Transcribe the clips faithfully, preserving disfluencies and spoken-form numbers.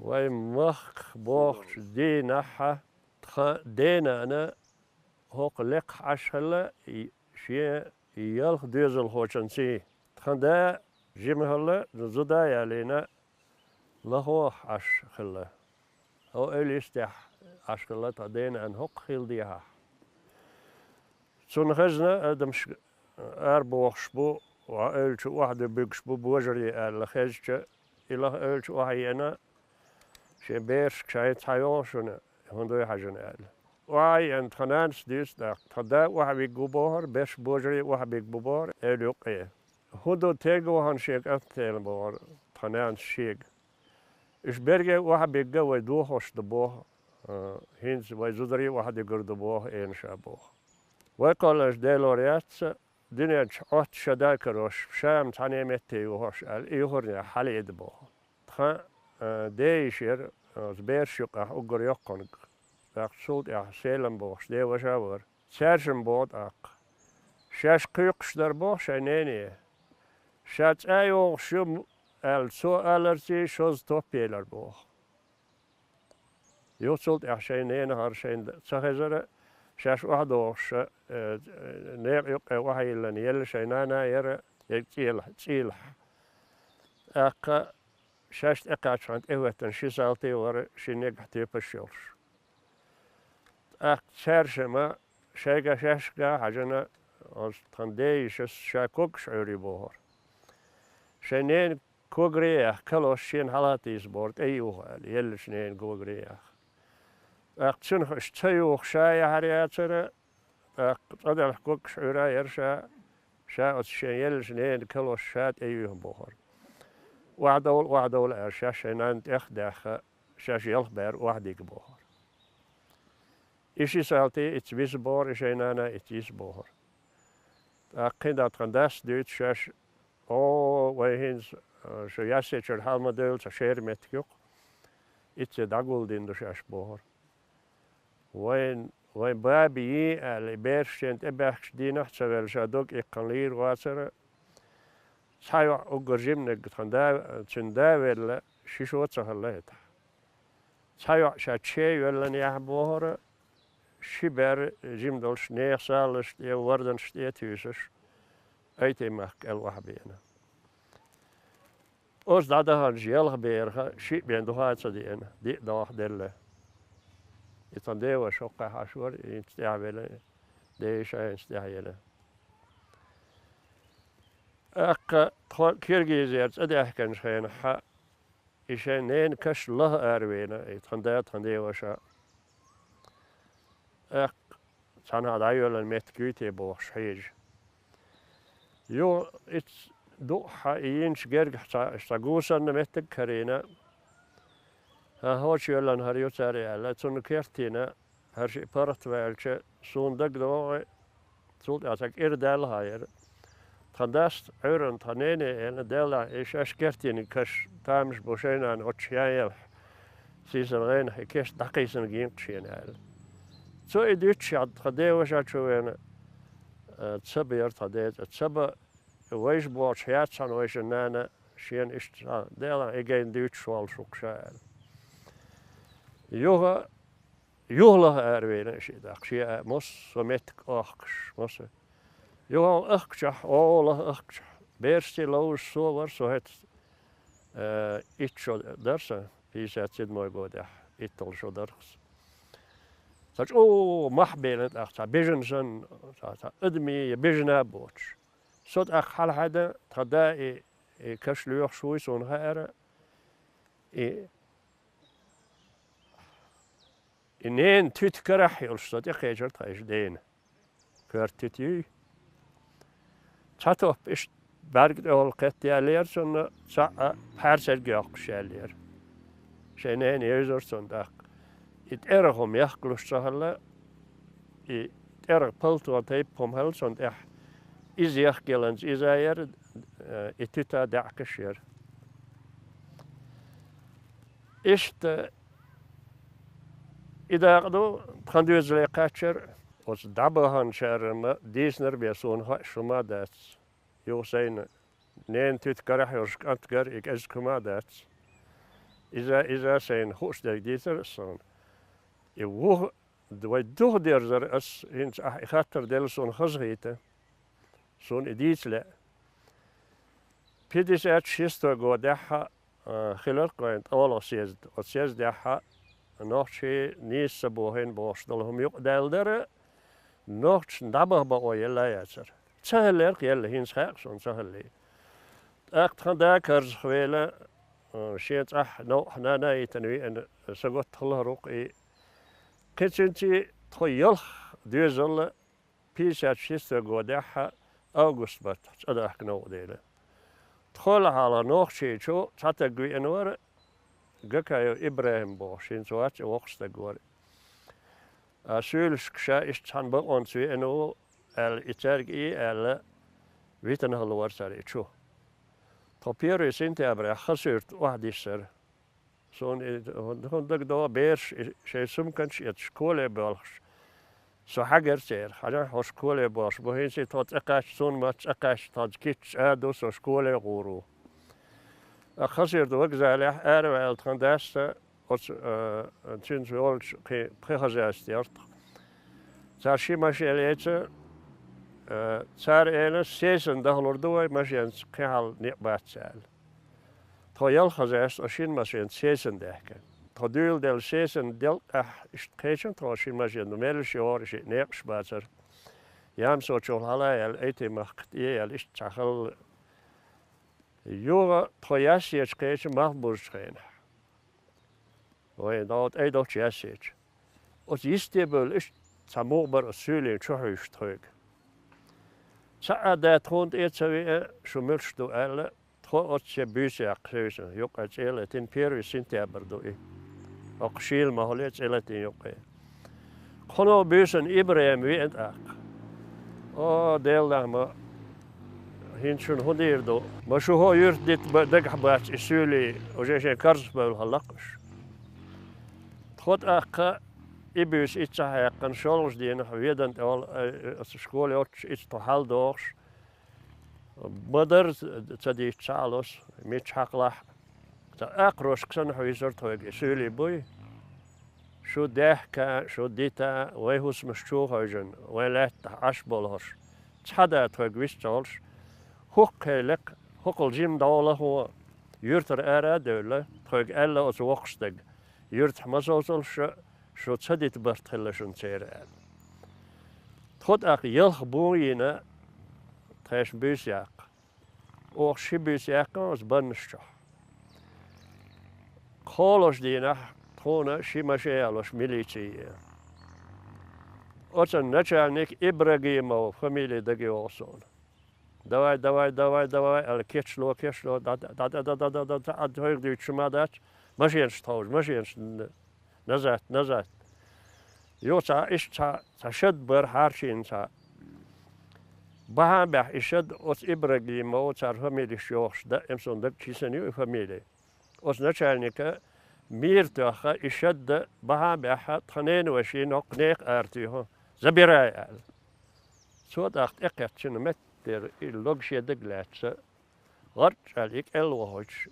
Вай махках бохучу дийнахьа тхан денана хӀокху лекха Ӏаш хилла шен ялх доьзалхочунций. Тхан да жима хилла, зуда а ялийна, лахо Ӏаш хилла. Хьо эвла йистехь Ӏаш хилла тхан денана хӀокху хила дехьа. Цунна хезна адамаш арабохуш бу, ван эвлачу охьадуьбуьгуш бу божарий аьлла хезча, и лаха эвлачу охьаеана, шен берашка шайн цхьа йогӀу шуна, хӀун дуй хьажана аьлла. Охьаеана тхан нанас дуьйцу тӀаккха, тхан да охьавиг ву бохура, берш божарий охьабиг бу бохура, эвла юккъе. ХӀун ду, тенга вахана шен кӀант тела бохура тхан нанас шега. Уьш берриге охьабигга вай дохош ду боху, а, хӀинца вай зударий охьадигур ду боху, эна ша боху. Вай кхолланаш Делора яц, дуьнен чу Ӏотта ша да карош, ша-м цхьаьна метте юхуш аьлла, и юхарнехь хьалаеда боху. Тхан, а, дейиш яра, оцу бераш юкъахь уггар йоккхунг. ТӀаккха цул тӀаьхьа Селам бохуш деваша а вара. Цаьршимма боху тӀаккха. Шаьш кхуьйкхуш дара боху шайн нене. Ша цӀа йогӀуш ю аьлла, цо аларций шозза топ елар боху. Юха цул тӀаьхьа шайн ненахара шайн ца хезара, шаьш охьадогӀуш, э, некъа юккъе охьайиллина елла шайн нана яра, ерг цӀийлахь, цӀийлахь. ТӀаккха шаьш тӀекхаччахьана тӀехӀоьттина ши салтий вара, ши негахь тоьпаш йолуш. ТӀаккха цаьршимма шайга шаьшка хьаьжна, оцу тхан дейишас ша когаш Ӏуьйрий бохура. Шайн ненан когаре а яьхна, калош шена хьалатийса бохура, тӀе юха аьлла, еллачу ненан когаре а яьхна. ТӀаккха цуьнах уьш ца юха ша яхьар яцара, тӀаккха цӀа делахь когаш Ӏуьйра яра ша, ша оцу шен еллачу ненан калош ша тӀе юьйхна бохура. Охьадовла, охьадовла аьлла, шаьш шайн нанна тӀех а даьхна, шаьш ялх бер охьадигга бохура. И ши салтий ицца виса бохура, и шайн нана ицца йиса бохура. ТӀаккха кхин дӀа тхан дас дуьйцу шаьш, о, вай хӀинца, а, шу Яьссечуьра хьалма девлла цхьа шера меттиг ю-кх, ицце дӀагулдина ду шаьш бохура. Вайн, вайн баби йий аьлла, и бераш шена тӀебаьхкачу дийнахь а ца велла, ша дог иккхина лийр вацара, цхьа йоӀ уггар жиманиг тхан да, цуьнан да велла, ши шо а ца хилла хӀетахь. Цхьа йоӀ ша чей йоьллина яхьа бохура, ши бер жима долуш нехан салазаш тӀе, ворданаш тӀе а туьйсуш, Айтин-махка кӀел охьабеана. Оцу дӀадаханчу ялх бераха шиъ бен духа а ца деана, диъ догӀа делла. И тхан деваша хӀокхахь Ӏаш вара, хӀинца тӀаьхьавелла, дейиша хӀинца тӀаьхьаелла. ТӀаккха тхо Киргизера цӀа даьхкинчу хенахь, и шайн ненан каш лаха аравеана, и тхан да, тхан деваша. ТӀаккха цхьанхьа дӀайоьллина меттиг юй те бохуш хьежа. Юха иццу дуъахь и йинчу гергахь цхьа, цхьа гусарна меттиг карийна. ХӀан, хӀочу йоьллина хӀара ю цара аьлла, цунна кертийна, хӀара шиъ паргӀат ваьлча, суна дагадогӀу, цул тӀаьхьа цхьа кӀира даьлла хьан яра. Тхан дас Ӏуьйранна тхан нене элира, Деллахь, и шаьш кертийниг каш тамаш бу шайнана оцу яелахь, сийсара гӀенахь и кешт дӀакхийсинарг йинкъ шена аьлла. Цо и дуьйцуш хьан тхан деваша чу вена, а, Цаба яра тхан ден цӀе. Цаба, вайша бохучу яц хьан вайшин нана шена иштта, Деллахь, и гайна дуьйцуш воллу шух ша аьлла. Юха Юха лаха аравелира шиъ даккха, шен а, массо а меттиг охкуш, массо а. Юха ахкачахь, о, лаха ахкачахь, берашций ловзуш со вара, со хӀета, э, итт шо дара сан, пятьдесят седьмой годехь, итталгӀа шо дара-кх сан. Цхьа чӀогӀа мах белира тӀаккха, цхьа бежана санна, цхьа, цхьа адамий я бежана а боцуш. Со тӀаккха хьалахьаьдда, тхан да и, и каш лоьхуш вуй суна хаьара, и И ненан туьта карахь йолуш со тӀекхечира тхан иша дена. Коьрта туьта юй. Цхьа топ иштта бӀаьрга тӀехула кхетта яьллера цунна, цхьаъ а пхьаьрсерг йоккхуш яьллера. Шайн нена евзара цунна тӀаккха. И тӀергӀа хӀума яхкалуш ца хилла, и тӀергӀа палто тайпа хӀума хилла цунна тӀехь. Иза яхкаяланца иза яра, и туьта даьӀахкаш яра. Иштта и дакъа ду тхан доьзале кхаччар. Оцу дӀабаханчарна дийцинарг бен суна хаьа, шуна ма дац. Юха сайна ненан туьта карахь йолуш кӀант гара, и кӀезиг хӀума а дац. Иза, иза сайна хууш дерг дийцар ас суна. И вуха, вай духадерзар ас, хӀинца ахь и хаттар делла суна хазахийта. Суна и дийца лаьа. Пятьдесят шестой годехь, а, хилар-кх вайн ткъолгӀа съезд. Оцу съездехь нохчий нийса ца бохийна бохуш долу хӀума юкъадаьлла дара, нохчашна дӀабаха бакъо елла а яцара. Ца хиллера-кх елла, хӀинца хаьа-кх суна ца хиллий. ТӀаккха тхан да карзахвелла, а, шен цӀахь новкъахь нана а йитина веана, са готта хала хир ву-кх и. Кхин цуьнций тхо ялх доьзал пятьдесят шестой годехь август баттахь цӀа дахка новкъа делла. Тхол хьалха Нохчийчу цхьа таг веана вара, Гакаев ИбрахӀим бохуш, хӀинца вац и, воккха стаг вара. А суьйлашка ша иштта цхьана бакъонца веана ву аьлла, и цаьрга и аьлла, витина хилла вара цара и чу. Тхо первый сентябрехь Хасуьрта охьадиссара. Суна и хӀун дагадогӀу, бераш и шайн сумканаш эцаш, школе боьлхуш. Со хьагара церан, хьажахь, хьо школе боьлхуш бу, хӀинца и тхо цӀа кхаьчча, суна ма-, цӀа кхаьчча, тхо кийча а ду, со школе гӀур ву. Ткъа Хасуьрта вокзалехь араваьлла тхан дас а, оцу, а, цуьнца йолчу кхин пхи хозяйство яра тхан. Цара ши машен лецира, а, цара элира, сесана дахалур ду вай, машенца кхин хьал некъ бац аьлла. Тхо ялх хозяйство шина машенца сесана даьхкина. Тхо дуьйладелла сесана делкъехь иштта кхечира тхо шина машен, ну, меллаша йогӀура, шиъ некъаш бацара. Ямсочул хьала а яьлла, Айти-Махка тӀе а яьлла, иштта цхьа хала. Юха тхо Яьссечу кхечира малхбузучу хенахь. Вайн дӀо тӀе долчу Яьссечу. Оцу йисте бевлла иштта цхьа мугӀа бара оцу суьйлийн чу хьуьйсуш тхоьга. Цхьа а да тхуна тӀе а ца веа, шу муьлш ду аьлла, тхо оццу шен буьйса яккха хевшина, юккъе цӀе а летина, первый сентябрь ду и. ХӀокху шийла ма хуьлий цӀе летина юккъе. Кхуьнан буьйсанна ИбрахӀим веана тӀаккха. О, Делан нах, ма хӀинца шуна хӀун дийр ду? Ма шу хӀо юьрта дита ба-, дагахь бац и суьйлий, уже шайн карзахбевлла хилла-кх уьш. Тхо тӀаккха и буьйса иццахь яьккхина, шолгӀачу дийнахь Ведана тӀе вала, ай, оцу школе йоццуш, ицца тхо хьалдохуш, ма-дарра ца дийцча, ца Ӏалуш, мичча хьакхалахь а, цхьа акхарошка санна хьуьйсура тхоьга и суьйлий буй. Шу даьхка, шу дита, вайн хӀусамаш чу а хевшина, вайн лаьттахь Ӏаш болу хӀорш. Цхьа да тхоьга вист ца волуш, хӀокху кхел лекха, хӀокхул жима дӀо лахо, юьртара ара а девлла, тхоьга аьлла оцу воккхачу стага: «Юьртахь ма совцалаш шу, шу ца дита барт хилла шуна церан», — аьлла. Тхо тӀаккха ялх бун йина, тхешан буьйса яккха. Оха ши буьйса яьккхина оцу баннаш чохь. КхоалгӀачу дийнахь тхуна ши машен ялош милици е. Оцу начальник Ибрагимов фамили дага йогӀу суна. «Давай, давай, давай, давай», — аьлла, кечло, кечло, да, да, тхоьга дуьйцуш ма дац, машенаш тховжа, машенаш н-, назад, назад. Юха цхьа, иштта цхьа, цхьа шад бара хьарчийна цхьа. Бахьана баьхьа и шад оцу Ибрагимов, цара фамилиш йохуш, даим суна дага чисана ю и фамили. Оцу начальника мийра тоьхна и шадда бахьана баьхьа тхан ненан вешин хӀокху нехан ара туьйху, забирай аьлла. Цо тӀаккха тӀекхеттачу меттера и логаш шен дага лаьцна, гӀарчӀ аьлла и кӀел вахуьйтуш,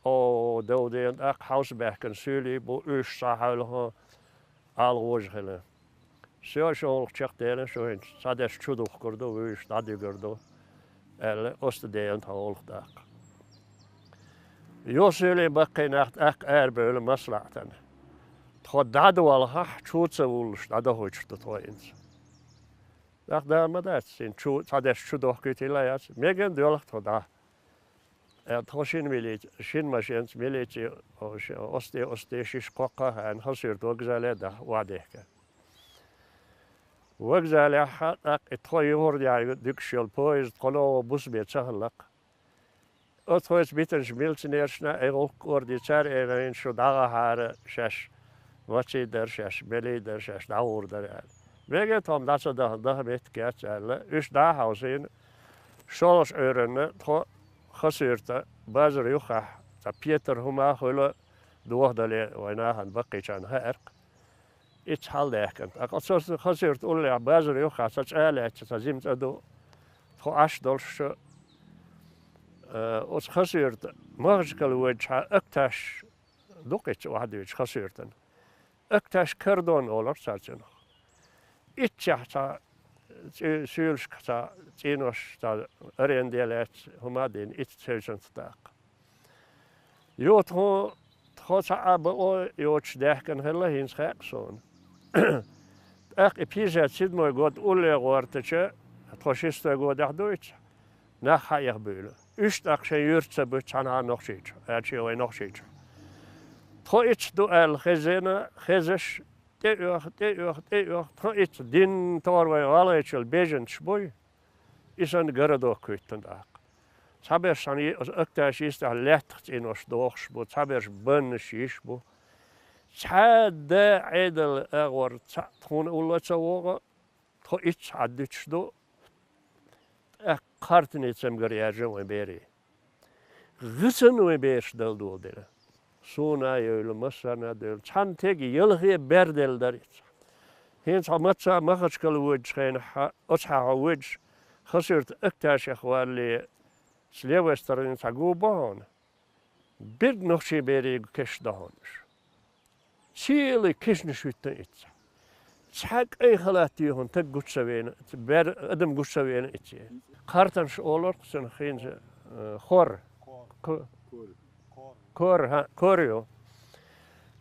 о, дов дена тӀаккха хьовса баьхкина суьйлий бу, уьш схьа хьаьвлахо, ала гӀожа хилла. Всё, шун гӀуллакх чекхделла, шу хӀинца цхьадерш чу духкур ду, вуьйш дӀадуьгур ду, аьлла, оцу тӀе деана тхан гӀуллакх тӀаккха. Юха суьйлий баккхий нах тӀаккха арабевлла маслаӀатана. Тхо дӀадолахь, чу ца вуллуш, дӀадохуьйтуш ду тхо хӀинца. ТӀаккха да ма дац, хӀинца чу, цхьадерш чу дохкуьйтийла а яц, мегар доьлху тхо дӀа. Э, тхо шина милици, шина машенца милици, о, ш-, оцу тӀе, оцу тӀе шиша кхоккха а хаьана, Хасуьрта вокзале а даха, охьадехка. Вокзалехь а тӀаккха и тхо юхур яьлла дуьгуш йолу поезд кхо новкъа бусабе ца хилла-кх. Оцу тхоьца битинчу милиционершна и гӀуллакх кӀорди цара элира, шу дӀагӀахьара шаьш, ваций дара шаьш, белий дара шаьш, дӀагӀур дара аьлла. Мегар тхо-м дӀа ца даха, даха меттиг яц аьлла, уьш дӀа а хьовсийна, шолгӀачу Ӏуьйранна тхо Хасуьрта базар юххехь цхьа петар хӀума а хуьлу, дохадале вайн нахана баккхийчарна хаьара-кх. Ицца хьалдаьхкина. ТӀаккха оцу Хасуьрта уллехь базар юххехь цхьа цӀа а лаьцна, цхьа зима цӀа ду, тхо Ӏаш долуш, э, оцу Хасуьрта Махачкала воьдучохь Акташ Дукха иццахь охьадуьйцуш Хасуьртана. Акташ кордон олура цара цунах. Иццехь цхьа цӀе-, суьйлашка цхьа цӀенош, цхьа аренде лаьцна, хӀума а дина, иццахь севцанца даккха. Юха тхо, тхо цхьа а бакъо йоцуш даьхкина хилла, хӀинца хаьа суна. ТӀаккха и пятьдесят седьмой год улле гӀортача, тхо шестой годехь дуьйцу, нах хьаэха буьйлу. Уьш тӀаккха шайн юьрта ца буьту цхьанхьа Нохчийчу, аьлча вай Нохчийчу. Тхо иццахь ду аьлла хезна, хезаш, тӀеоьху, тӀеоьху, тӀеоьху, тхо иццахь дин тохара вайн гӀалгӀайчул беженцаш буй, и санна городок хӀуьттина тӀаккха. Цхьаберш цхьана йи-, акташ йистехь лаьттах цӀенош дохуш бу, цхьаберш баннаш йиш бу. Цхьа а да Ӏедал агӀор цхьаъ тхуна улло ца вогӀу, тхо иццахь Ӏаддуьтуш ду, тӀаккха кхартане цамгар яьржина вайн берийн. ГӀисана вайн бераш дала доладелла. Суна а евлла, массарна а девлла. Цхьана тега ялхе бер делла дара иццахь. ХӀинца хьо маца Махачкала воьдучу хенахь, оцу хьан хьо воьдуш, Хасуьрта акташех валле, с левой стороны цхьа гу бу хьуна. Бирг нохчийн берийн кешнаш ду хьуна уьш. Цхьаьна кешнаш хӀуьттина иццахь. Цхьа кӀайн халат тӀехула стаг гучу ца веана, бер-, адам гучу ца веана иццахь. Кхартанаш олура-кх цунах хӀинца, э, хор. Ко-, кор, хьа, кор ю.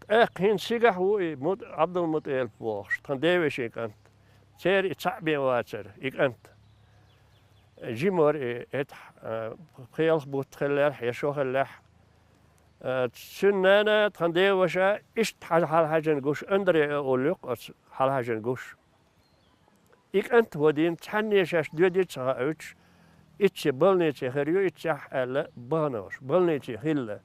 ТӀаккха хӀинца цигахь ву и Мут-, Ӏабдулмуталип бохуш, тхан девешин кӀант. Церан и цхьаъ бен вацара, и кӀант. Жима вара и, хӀетахь, а, пхи-ялх бутт хиллехь я шо хиллехь, а, цуьнан нана, тхан деваша, иштта хьал-, хьалхьаьжжина гуш, Андре а олу-кх оцу хьалхьаьжжина гуш. И кӀант вадийна, цхьанне шаьш доьдий ца хауьйтуш, иццахь больнице хир ю, иццехь аьлла, бахана уьш, больнице хилла.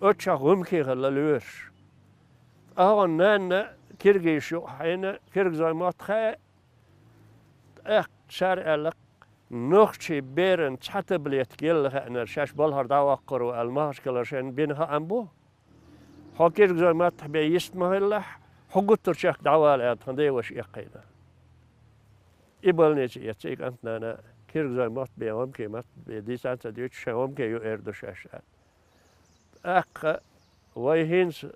Оццахь гӀумкий хилла лоьраш. Ткъа хьуна нанна киргизаш юкъахь хьийна, киргизойн мотт хаьа, тӀаккха цара аьлла-кх, нохчийн берана цхьа таблетка елла хиънарг шаьш балхара дӀаваккхар ву аьлла, Махачкалара шайна бина хаам бу. Хьо киргизойн маттахь бен йист ма хилалахь, хьо гуттар а чехка дӀавала аьлла, тхан деваша эккхийна. И больнице эцна и кӀант-нана, киргизойн мотт бен, гӀумкийн мотт бен дийца а ца дуьйцуш, шайн гӀумки ю эр ду шаьш аьлла. ТӀаккха вай хӀинца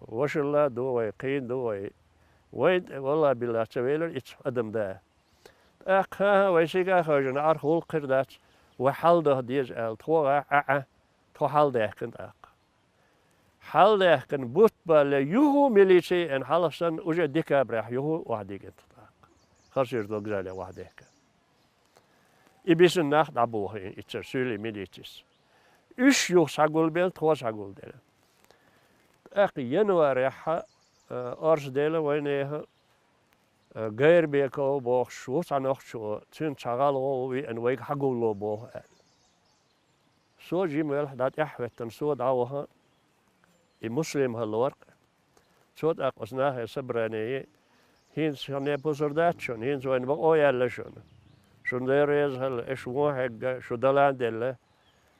вашалла а ду вай, кхийна ду вай. Вайн тӀе, валлахӀи-биллахӀи, ца велира иццахь адам да. ТӀаккха, хӀан-хӀа, вай сига а хевшина, Ӏарх гӀуллакх хир дац, вай хьалдаха деза аьлла, тхо гӀа, Ӏа, Ӏа, тхо хьалдаьхкина тӀаккха. Хьалдаьхкина бутт балале, юха милице а еана, хьалха санна, уже декабрехь юха охьадигина тхо тӀаккха. Хасуьрта вокзале охьадехкина. И бисина нах дӀабохийна иццара суьйлийн милицис. Уьш юха схьагулбелла, тхо схьагулделла. ТӀаккха январехь, а, орца делла вайнехан, а, Гайрбеков бохуш ву цхьа нохчо, цуьнца цхьа гӀалгӀо ву веана, вайга хьагулло боху аьлла. Со жима велахь, дӀа тӀаьхьахӀоьттина, со дӀаваха, и Муслим хилла вара-кх. Цо тӀаккха оцу нахе собрание йи, хӀинца хьуна пусар дац шуна, хӀинца вайна бакъо яьлла шуна. Шуна Дела реза хилла, аша вон хьегна, шу далан делла.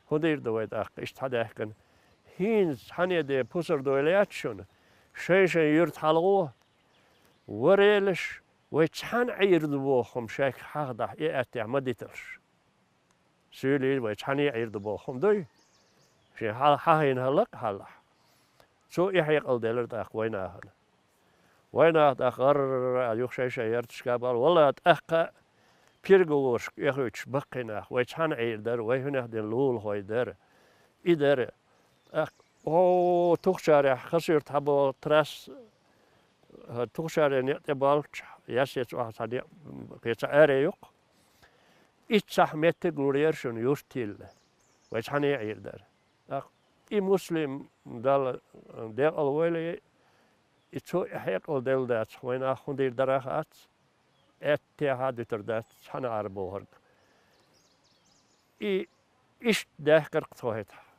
ХӀун дийр ду вай тӀаккха, иштта хьадаьхкина? ХӀинца цхьанне де пусар дойла яц шуна. Шайн-шайн юьрта хьалагӀо. Варелаш, вай цхьаьна Ӏийр ду боху хӀума шайга хьахадахь, и аьттехь ма диталаш. Суьйлий вай цхьаьна Ӏийр ду боху хӀума дуй? Шен хьал-, хьахийна хӀаллакъ хьаллахь. Цо и хьекъал делира тӀаккха вайнахана. Вайнах тӀаккха гӀарра юха шай-шай ярташка бала. Валла, тӀаккха переговорашка эхуьйтуш баккхий нах, вай цхьаьна Ӏийр дара, вай хӀунех дина лулахой дара. И дара. ТӀаккха, о, Тухчарехь, Хасуьрта хьаболу трасса, хӀара Тухчаре некъ тӀе болчохь, Ясец охьа цхьа некъ, кхин цхьа аре ю-кх. Иццахь меттиг лур яра шуна юрт йилла. Вай цхьаьна Ӏийр дара. ТӀаккха и Муслим Далла декъал войла, и цо и хьекъал делла дацахь, вай нах хӀун дийр дара хац, аьттехьа а дуьтур дац цхьаьна Ӏар бохург. И иштта даьхкира-кх тхо хӀетахь.